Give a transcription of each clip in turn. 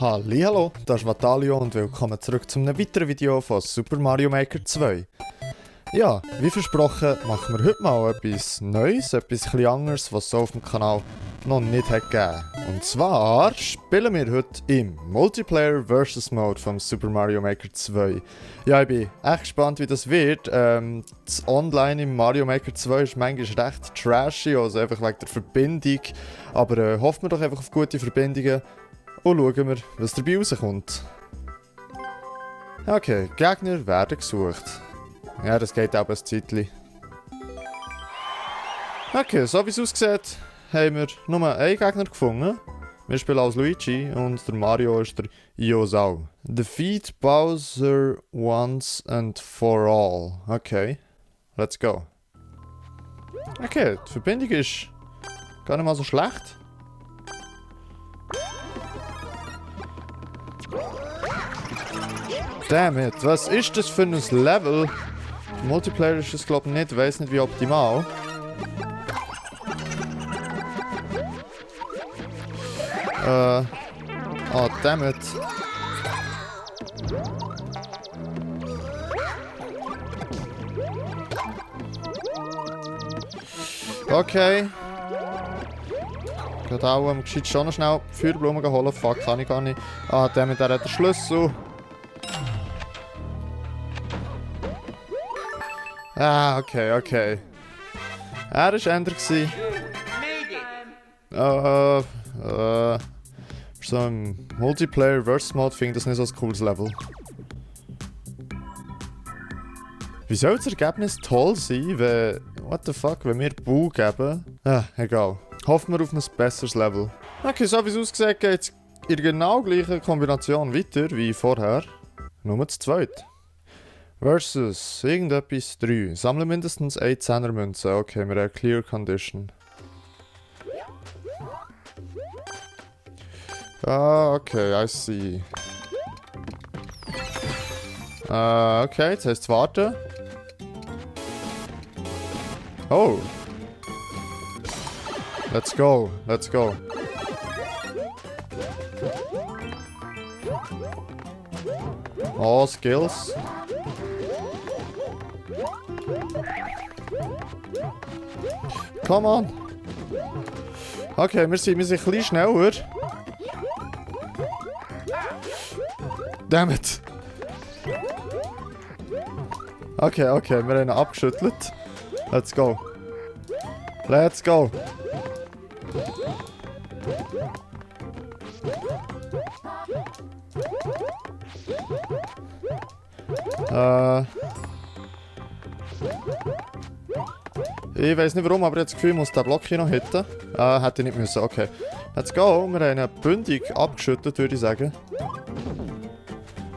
Hallihallo, das ist Vatalio und willkommen zurück zu einem weiteren Video von Super Mario Maker 2. Ja, wie versprochen machen wir heute mal etwas Neues, etwas anderes, was es so auf dem Kanal noch nicht hat gegeben. Und zwar spielen wir heute im Multiplayer vs Mode vom Super Mario Maker 2. Ja, ich bin echt gespannt, wie das wird. Das Online im Mario Maker 2 ist manchmal recht trashy, also einfach wegen der Verbindung. Aber hoffen wir doch einfach auf gute Verbindungen. Und schauen wir, was dabei rauskommt. Okay, Gegner werden gesucht. Ja, das geht auch ein Zeitchen. Okay, so wie es aussieht, haben wir nur einen Gegner gefunden. Wir spielen als Luigi und der Mario ist der Iosau. Defeat Bowser once and for all. Okay, let's go. Okay, die Verbindung ist gar nicht mal so schlecht. Dammit, was ist das für ein Level? Multiplayer ist es glaube ich nicht, weiß nicht wie optimal. Oh dammit. Okay. Ich kann auch gescheit schon noch schnell Feuerblumen holen. Fuck, kann ich gar nicht. Ah, dammit, er hat den Schlüssel. Ah, okay. Er war Ender. So im Multiplayer vs Mode finde ich das nicht so ein cooles Level. Wie soll das Ergebnis toll sein, wenn... What the fuck, wenn wir Buu geben? Ah, egal. Hoffen wir auf ein besseres Level. Okay, so wie es aussieht, geht es in der genau gleichen Kombination weiter wie vorher. Nur zu zweit. Versus irgendetwas 3. Sammle mindestens 1 10er Münzen. Okay, wir haben Clear Condition. Ah, okay, I see. Okay, jetzt heißt es warten. Oh! Let's go. Oh, Skills. Come on! Okay, wir sind ein bisschen schneller. Damn it! Okay, wir haben ihn abgeschüttelt. Let's go. Ich weiß nicht warum, aber ich habe das Gefühl, ich muss den Block hier noch hitten. Hätte ich nicht müssen, okay. Let's go, wir haben ihn bündig abgeschüttet, würde ich sagen.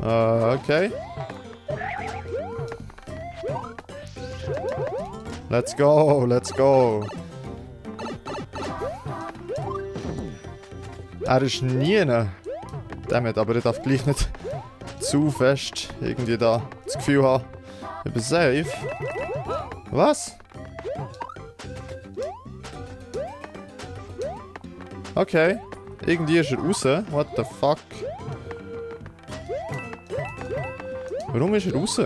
Okay. Let's go. Er ist nie. Damit, aber ich darf gleich nicht zu fest irgendwie da das Gefühl haben, ich bin safe. Was? Okay. Irgendwie ist er raus. What the fuck? Warum ist er raus?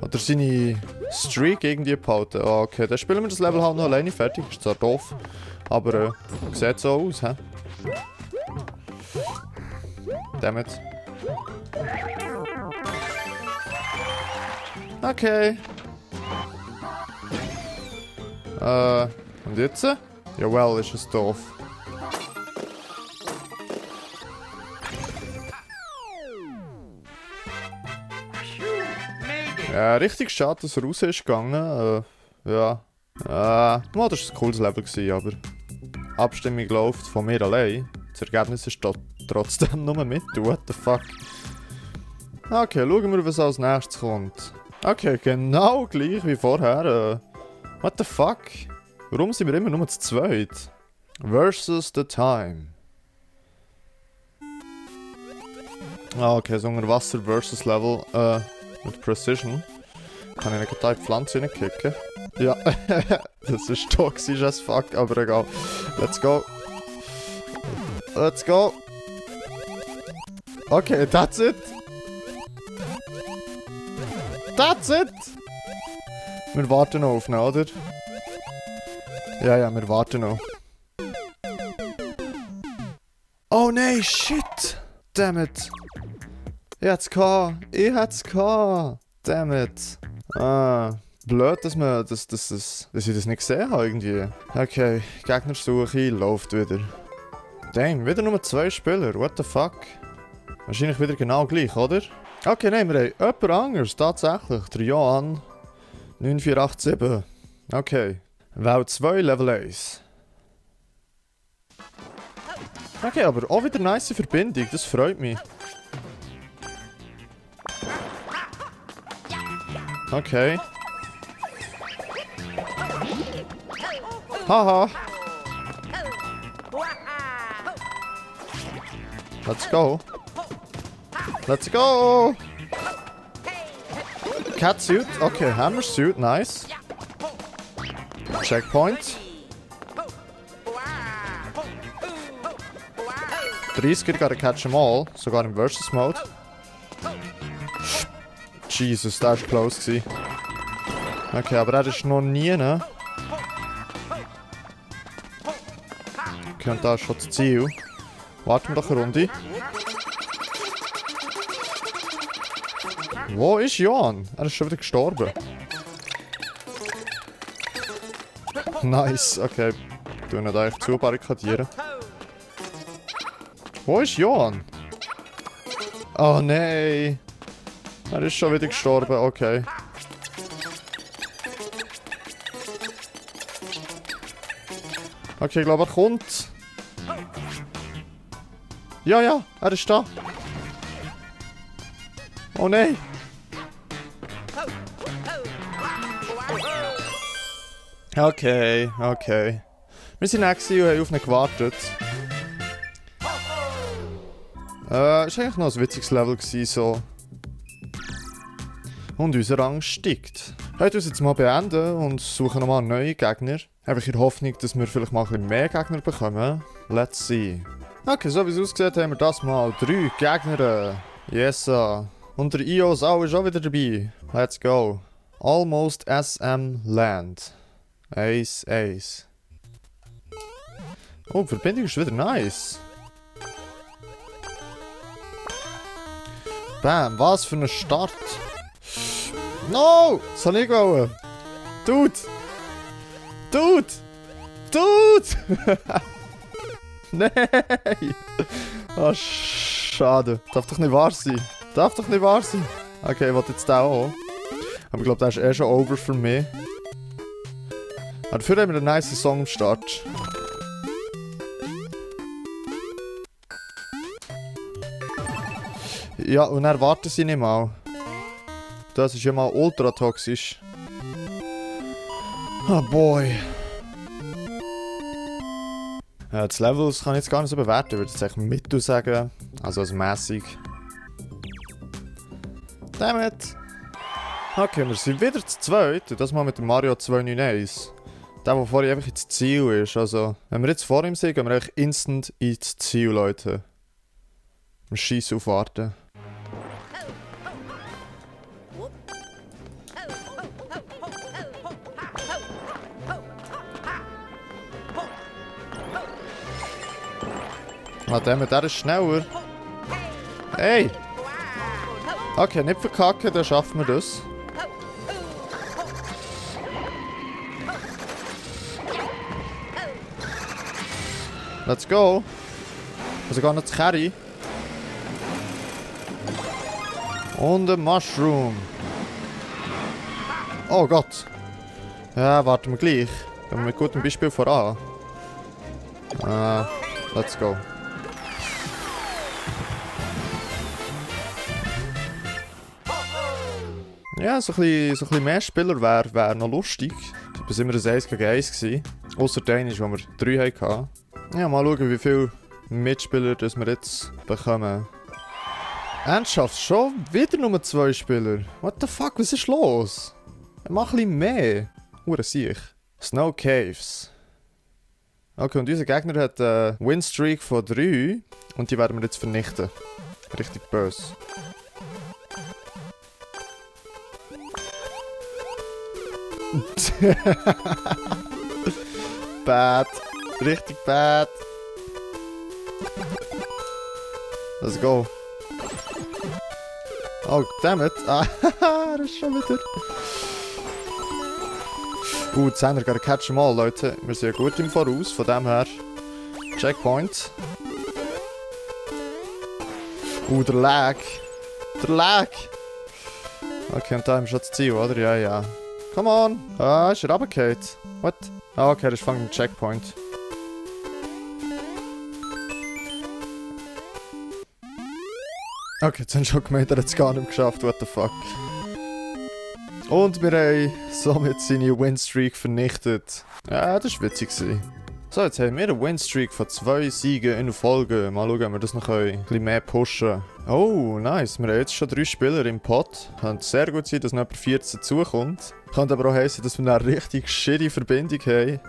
Oder seine Streak irgendwie behalten? Oh, okay, dann spielen wir das Level halt noch alleine fertig. Ist zwar doof, aber sieht so aus, hä? Dammit. Okay. Und jetzt? Jawel, ist es doof. Ja, richtig schade, dass er raus ist gegangen. Ja. Das war ein cooles Level gewesen, aber... Abstimmung läuft von mir allein. Das Ergebnis ist trotzdem nur mit. What the fuck? Okay, schauen wir, was als nächstes kommt. Okay, genau gleich wie vorher. What the fuck? Warum sind wir immer nur zu zweit? Versus the Time. Okay, so ein Wasser versus Level mit Precision. Kann ich nicht gleich die Pflanze reinkicken? Ja, das ist toxisch as fuck, aber egal. Let's go. Okay, that's it. That's it. Wir warten noch auf ihn, oder? Ja, wir warten noch. Oh nein, shit! Dammit! Ich hätte es gehabt! Dammit! Ah, blöd, dass ich das nicht gesehen habe irgendwie. Okay, Gegnersuche läuft wieder. Damn, wieder nur 2 Spieler, what the fuck? Wahrscheinlich wieder genau gleich, oder? Okay, nein, wir haben jemand anderes, tatsächlich. Der Johann 9487. Okay. Welt 2, Level 1. Okay, aber auch wieder eine nice Verbindung, das freut mich. Okay. Haha. Let's go. Let's go. Catsuit, okay, Hammer Suit, nice. Checkpoint. 30er gotta catch them all, sogar im Versus Mode. Jesus, das war close. Okay, aber er ist noch nie, ne? Okay, und da ist schon das Ziel. Warten wir doch eine Runde. Wo ist Johann? Er ist schon wieder gestorben. Nice, okay. Du ihn eigentlich zu barrikadieren. Wo ist Johann? Oh nein. Er ist schon wieder gestorben, okay. Okay, ich glaube, er kommt. Ja, er ist da. Oh nein. Okay. Wir sind auch und haben auf ihn gewartet. War eigentlich noch ein witziges Level gewesen, so. Und unser Rang steigt. Heute uns jetzt mal beenden und suchen nochmal neue Gegner. Einfach in der Hoffnung, dass wir vielleicht mal ein bisschen mehr Gegner bekommen. Let's see. Okay, so wie es aussieht, haben wir das mal 3 Gegner. Yes, und der IO ist auch wieder dabei. Let's go. Almost SM Land. Ace. Oh, die Verbindung ist wieder nice. Bam, was für ein Start. No! Das soll ich wollen. Dude! Nein! Oh, schade. Darf doch nicht wahr sein. Okay, ich wollte jetzt den auch. Aber ich glaube, der ist eh schon over für mich. Aber dafür haben wir einen nice Song am Start. Ja, und dann warten sie nicht mal. Das ist ja mal ultra toxisch. Oh boy. Ja, das Level das kann ich jetzt gar nicht so bewerten, ich würde jetzt echt mittel sagen. Also als mässig. Dammit. Okay, wir sind wieder zu zweit. Das mal mit dem Mario 291. Der vorher einfach ins Ziel ist. Also, wenn wir jetzt vor ihm sind, gehen wir einfach instant ins Ziel, Leute. Wir schießen auf Warten. Der ist schneller. Hey! Okay, nicht verkacken, dann schaffen wir das. Let's go! Also gar nicht Carry. Und ein Mushroom. Oh Gott. Ja, warten wir gleich. Gehen wir mit gutem Beispiel voran. Let's go. Ja, so ein bisschen mehr Spieler wäre noch lustig. Da sind wir ein 1 gegen 1 gewesen. Ausser der ist, wo wir 3 hatten. Ja, mal schauen, wie viele Mitspieler das wir jetzt bekommen. Ernsthaft, schon wieder nur 2 Spieler? What the fuck, was ist los? Mach ein bisschen mehr. Siech. Snow Caves. Okay, und unser Gegner hat einen Winstreak von 3 und die werden wir jetzt vernichten. Richtig böse. Bad. Richtig bad. Let's go. Oh, damn it. Ah, das ist schon wieder. 10er, gotta catch them all, Leute. Wir sind ja gut im Voraus, von dem her. Checkpoint. Der Lag. Der Lag. Okay, und da haben wir schon das Ziel, oder? Ja, ja. Come on. Ah, ist er runtergefallen? What? Ah, okay, das fängt mit dem Checkpoint. Okay, jetzt haben wir schon gemeint, er hat es gar nicht geschafft. What the fuck? Und wir haben somit seine Winstreak vernichtet. Ja, das war witzig. So, jetzt haben wir eine Winstreak von 2 Siegen in Folge. Mal schauen, ob wir das noch ein bisschen mehr pushen. Oh, nice. Wir haben jetzt schon 3 Spieler im Pot. Könnte sehr gut sein, dass noch etwa 14 zukommt. Könnte aber auch heißen, dass wir eine richtig shitty Verbindung haben.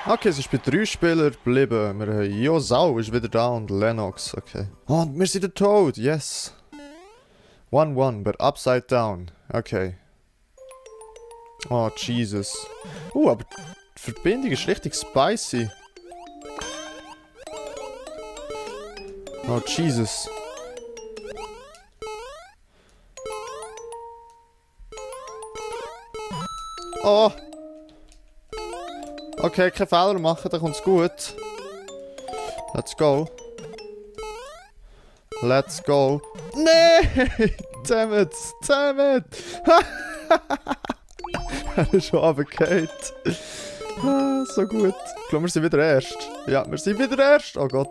Okay, es ist bei 3 Spielern geblieben. Wir haben Yosau ist wieder da und Lennox. Okay. Und wir sind der Toad. Yes. 1-1, but upside down. Okay. Oh, Jesus. Aber die Verbindung ist richtig spicy. Oh, Jesus. Oh. Okay, keinen Fehler machen, dann kommt's gut. Let's go. Let's go. Nee! Damn it! Damn it! Er ist schon runtergefallen. Ah, so gut. Ich glaube, wir sind wieder erst. Ja, wir sind wieder erst. Oh Gott.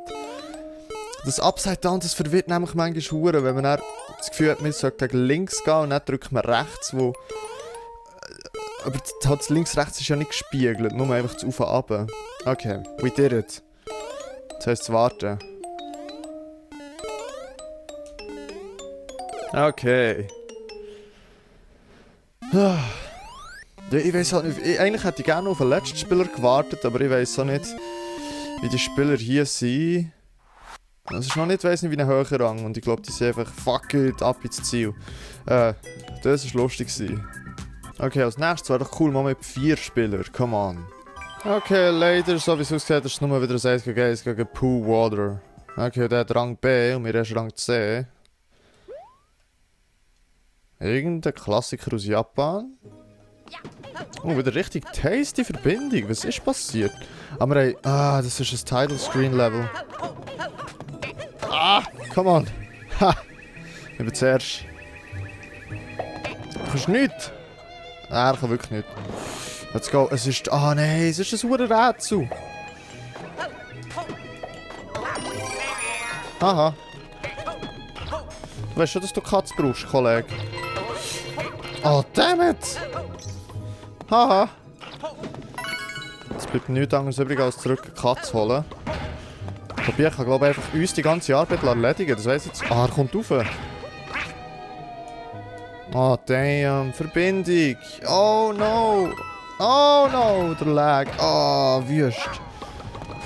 Das Upside Down, das verwirrt nämlich manchmal hure, wenn man dann das Gefühl hat, man sollte gegen links gehen und dann drückt man rechts, wo... Aber das links-rechts ist ja nicht gespiegelt, nur einfach zu auf und runter. Okay, we did it. Jetzt heisst es warten. Okay. Ja, ich weiss auch nicht, eigentlich hätte ich gerne auf den letzten Spieler gewartet, aber ich weiss auch nicht, wie die Spieler hier sind. Das ist noch nicht, weiss nicht, wie ein höherer Rang und ich glaube, die sind einfach fuck it, ab ins Ziel. Das war lustig. Okay, als nächstes wäre doch cool, mal mit 4 Spielern, come on. Okay, leider, so wie es aussieht, ist es nur wieder ein 1 gegen 1 gegen Pooh Water. Okay, der hat Rang B und wir haben Rang C. Irgendein Klassiker aus Japan. Oh, wieder richtig tasty Verbindung. Was ist passiert? Aber ey, das ist ein Title Screen Level. Ah, come on. Ha! Ich bin zuerst. Du kannst nichts. Er kann wirklich nicht. Let's go. Es ist... Ah, nein, es ist ein verdammtes Rätsel. Aha. Du weißt schon, dass du Katz brauchst, Kollege. Oh, damn it! Haha. Jetzt bleibt nichts anderes übrig, als zurück eine Katze holen. Wobei, ich kann glaube einfach uns die ganze Arbeit erledigen. Das weiss jetzt... Ah, er kommt rauf. Oh, damn. Verbindung. Oh, no. Oh, no. Der Lag. Oh, wüst.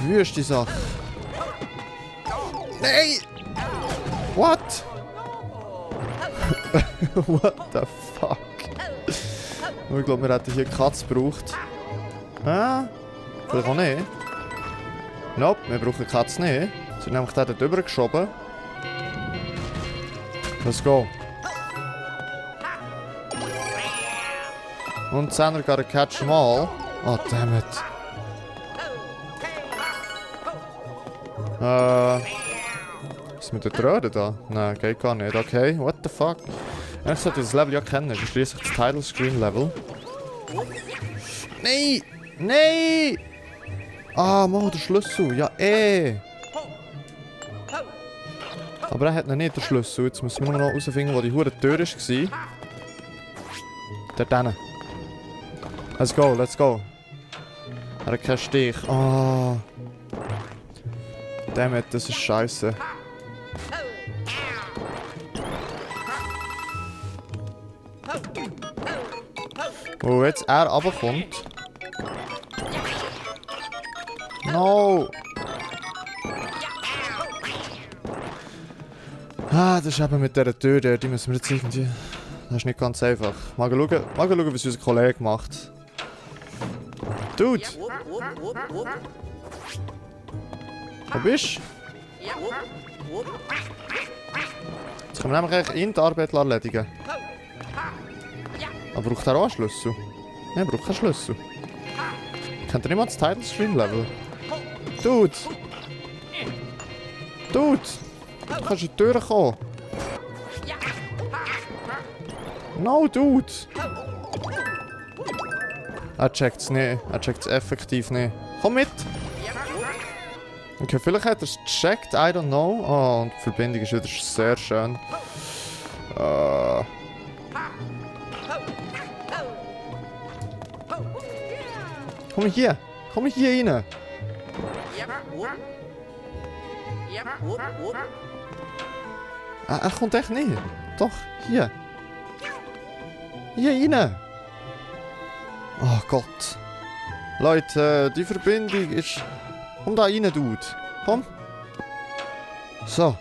Wüste Sache. Nein! What? What the fuck? Ich glaube, wir hätten hier eine Katze gebraucht. Ah? Vielleicht auch nicht. Nope, wir brauchen eine Katze nicht. Sie haben nämlich den dort drüber geschoben. Let's go. Und Sender gotta catch them all. Oh, damn it. Was mit der Tröde da? Nein, geht gar nicht. Okay, what the fuck? Ich sollte das Level ja kennen. Das ist schließlich das Title Screen Level. Nein! Nein! Ah, Mann, der Schlüssel. Ja, Aber er hat noch nicht den Schlüssel. Jetzt müssen wir nur noch herausfinden, wo die hure Tür war. Dort hinten. Let's go, let's go. Er hat keinen Stich. Oh. Dammit, das ist scheiße. Wo jetzt er runterkommt. No! Ah, das ist eben mit dieser Tür, die müssen wir jetzt irgendwie... Das ist nicht ganz einfach. Mal schauen, was unser Kollege macht. Dude! Wo bist du? Jetzt können wir nämlich in die Arbeit erledigen. Aber braucht er auch einen Schlüssel? Nein, braucht keinen Schlüssel. Kennt ihr nicht mal das Title Screen Level? Dude! Dude! Du kannst in die Tür kommen. No, Dude! Er checkt es nicht. Er checkt es effektiv nicht. Komm mit! Okay, vielleicht hat er es gecheckt, I don't know. Oh, und die Verbindung ist wieder sehr schön. Komm hier! Komm hier rein! Er kommt echt nicht. Doch, hier. Hier rein! Oh Gott. Leute, die Verbindung ist... Komm da rein, Dude. Komm. So.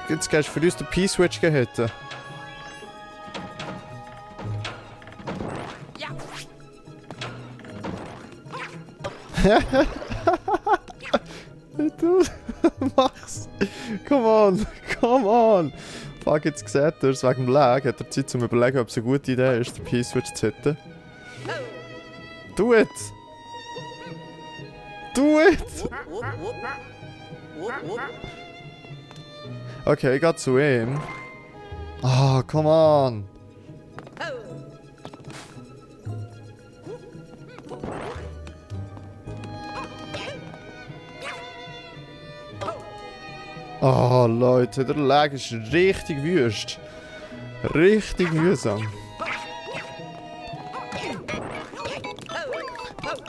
Jetzt gehst du für uns den P-Switch gehitten. Dude, mach's. Come on. Come on. Fuck, jetzt sieht er es wegen dem Lag. Hat er Zeit zum Überlegen, ob es eine gute Idee ist, den P-Switch zu hitten. Do it! Do it! Okay, ich gehe zu ihm. Ah, come on! Oh, Leute, der Lag ist richtig wüst. Richtig mühsam.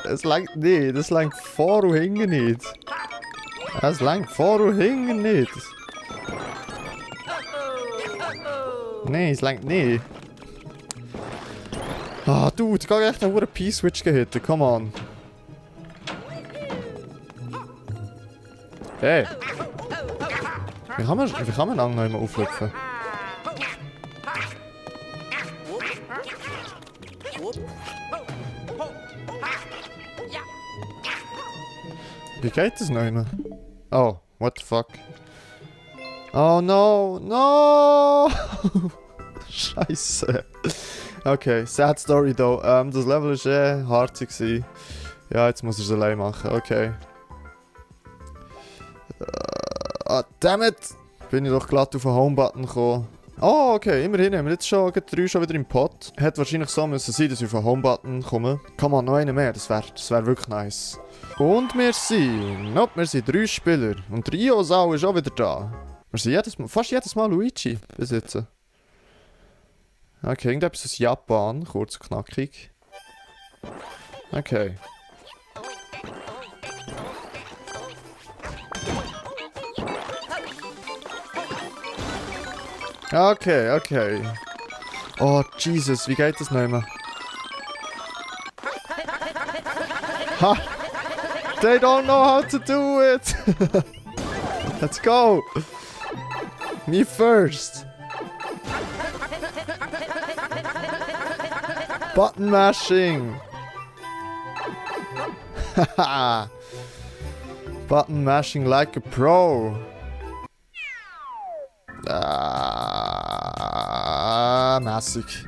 Es langt nicht, es langt vor und hinten nicht. Es langt vor und hinten nicht. Nein, es langt nicht. Ah, Dude, ich kann echt einen P-Switch gehitten, come on. Hey! Wie kann man lang noch immer auflöpfen? Wie geht das noch immer? Oh, what the fuck? Oh no, no! Scheiße. Okay, sad story though. Das Level war hart gewesen. Ja, jetzt muss ich es allein machen, okay. Ah, dammit! Bin ich doch glatt auf den Home-Button gekommen. Oh, okay, immerhin haben wir jetzt schon 3 schon wieder im Pot. Hätte wahrscheinlich so müssen sein, dass ich auf den Home-Button komme. Kann man noch einen mehr, das wär wirklich nice. Und wir sind 3 Spieler. Und der Io-Sau ist auch wieder da. Wir sind fast jedes Mal Luigi besitzen. Okay, irgendetwas aus Japan, kurz und knackig. Okay. Okay, okay. Oh, Jesus, wie geht das nicht mehr? Ha! They don't know how to do it! Let's go! Me first! Button mashing! Haha! Button mashing like a pro! Mässig.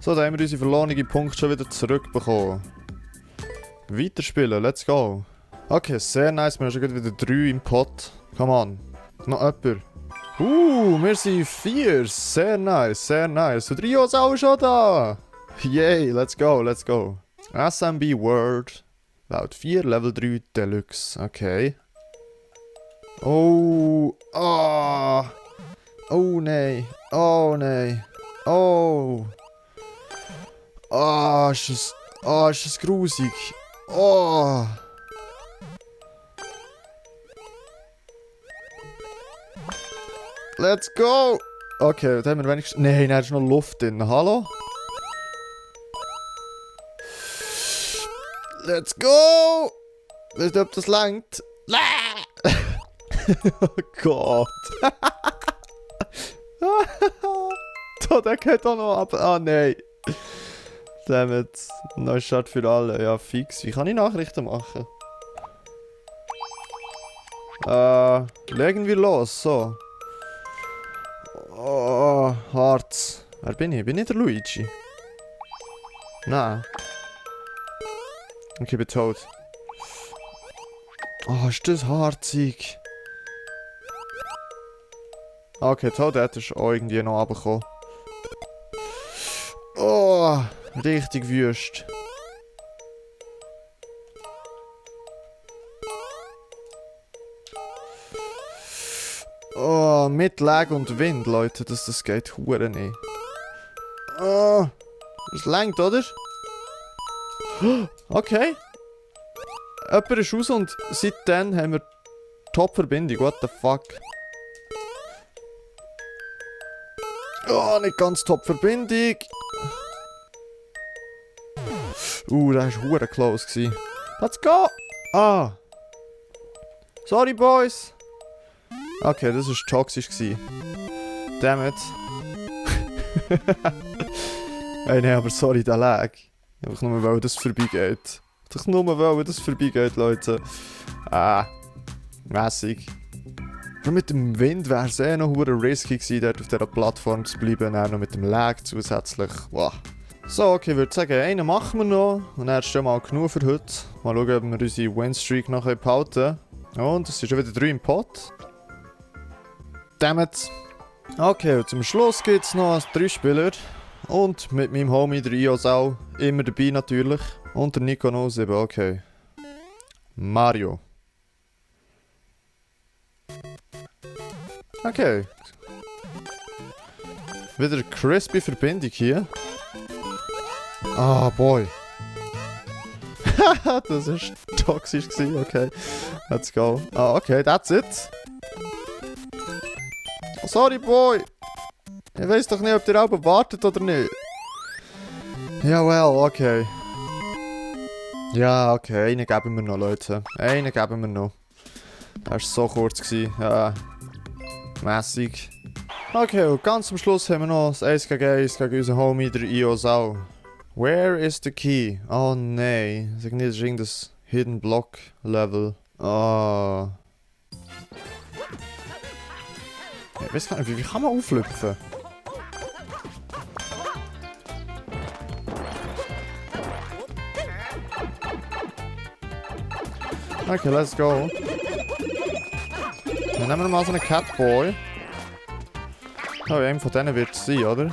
So, da haben wir unsere verlorenen Punkte schon wieder zurückbekommen. Weiterspielen, let's go. Okay, sehr nice. Wir haben schon wieder 3 im Pot. Come on. Noch jemand. Wir sind 4. Sehr nice, sehr nice. Und Rio ist auch schon da. Yay, let's go, let's go. SMB World. Laut 4, Level 3 Deluxe. Okay. Oh. Oh. Oh nein. Oh nein. Oh. Oh, ist das grusig. Oh. Let's go. Okay, da haben wir wenigstens... Nein, da ist noch Luft drin. Hallo? Let's go. Weißt du, ob das langt? Oh Gott. Da, der geht auch noch ab. Ah, nein. Damit. Neuer Start für alle. Ja, fix. Wie kann ich Nachrichten machen? Legen wir los. So. Oh, Harz. Wer bin ich? Bin ich der Luigi? Nein. Okay, bin tot. Oh, ist das harzig. Okay, tot ist auch irgendwie noch runtergekommen. Oh, richtig wüst. Oh, mit Lag und Wind, Leute, das geht hure nicht. Oh, das langt, oder? Okay. Jemand ist raus und seitdem haben wir Top-Verbindung. What the fuck? Oh, nicht ganz Top-Verbindung. Das war hure close gewesen. Let's go! Ah. Sorry, Boys. Okay, das war toxisch gewesen. Damn it. Hey, nein, aber sorry, der Lag. Einfach nur, weil das vorbeigeht. Einfach nur, weil das vorbeigeht, Leute. Mässig. Aber mit dem Wind wäre es noch hure risky gewesen, dort auf dieser Plattform zu bleiben. Auch noch mit dem Lag zusätzlich. Wow. So, okay, ich würde sagen, einen machen wir noch. Und dann ist schon mal genug für heute. Mal schauen, ob wir unsere Win-Streak noch behalten können. Und es sind schon wieder 3 im Pot. Dammit. Okay, und zum Schluss gibt es noch 3 Spieler. Und mit meinem Homie, der Ios auch, immer dabei natürlich. Und der Nico 07, okay. Mario. Okay. Wieder eine crispy Verbindung hier. Ah, boy. Das war toxisch gewesen, okay. Let's go. Ah, okay, that's it. Oh, sorry, boy. Ich weiß doch nicht, ob ihr auch wartet oder nicht. Ja, well, okay. Ja, okay, einen geben wir noch, Leute. Einen geben wir noch. Das war so kurz gewesen. Ja. Mässig. Okay, und ganz am Schluss haben wir noch das 1 gegen 1 gegen unseren Homie, der Ios auch. Where is the key? Oh nein. Sag nicht, das ist irgendein Hidden Block Level. Oh. Ich weiß gar nicht, wie kann man auflüpfen? Okay, let's go. Dann nehmen wir mal so einen Catboy. Oh, einer von denen wird es sein, oder?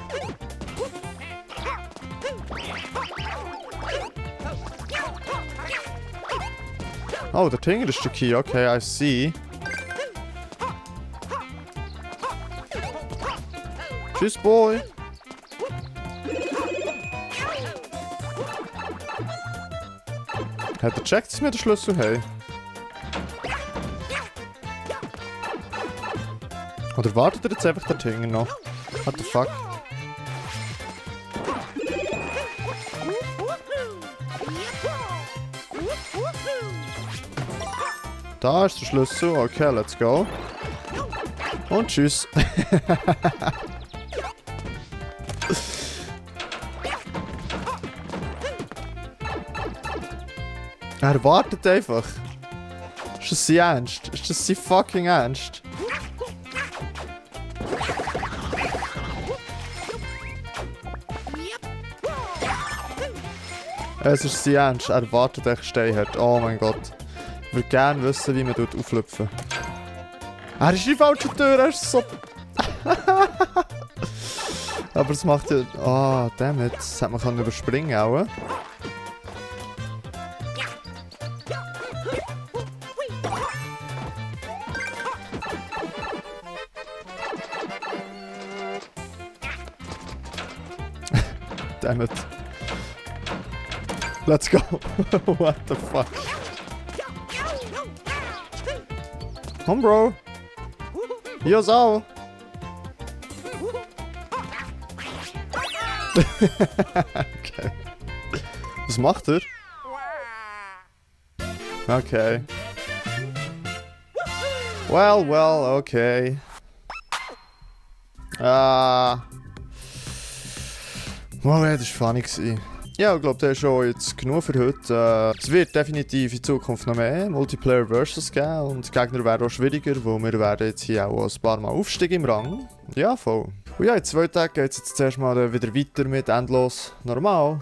Oh, der Tinger ist der Key. Okay, I see. Tschüss, Boy. Hat er gecheckt, dass wir den Schlüssel haben? Oder wartet er jetzt einfach der Tinger noch? What the fuck? Da ist der Schlüssel. Okay, let's go. Und tschüss. Er wartet einfach. Ist das sein Ernst? Ist das sein fucking Ernst? Es ist sein Ernst. Er wartet echt steinhart. Oh mein Gott. Ich würde gerne wissen, wie man dort auflüpfen. Er ist in die falsche Tür. Er ist so... Aber es macht ja... Ah, dammit. Das hätte man überspringen auch. Damn it. Let's go. What the fuck? Komm, Bro. Hier ist auch. Okay. Was macht er? Okay. Well, okay. Wow, ja, das war funny. Ja, ich glaube, das ist schon jetzt genug für heute. Es wird definitiv in Zukunft noch mehr Multiplayer Versus geben und die Gegner werden auch schwieriger, weil wir werden jetzt hier auch ein paar Mal aufsteigen im Rang. Ja, voll. Und ja, in 2 Tagen geht es jetzt zuerst mal wieder weiter mit Endlos Normal.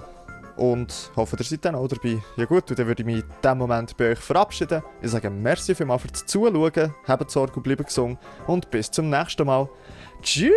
Und hoffe, ihr seid dann auch dabei. Ja gut, und dann würde ich mich in diesem Moment bei euch verabschieden. Ich sage merci vielmals fürs Zuschauen, habt Sorge und bleibt gesund und bis zum nächsten Mal. Tschüss!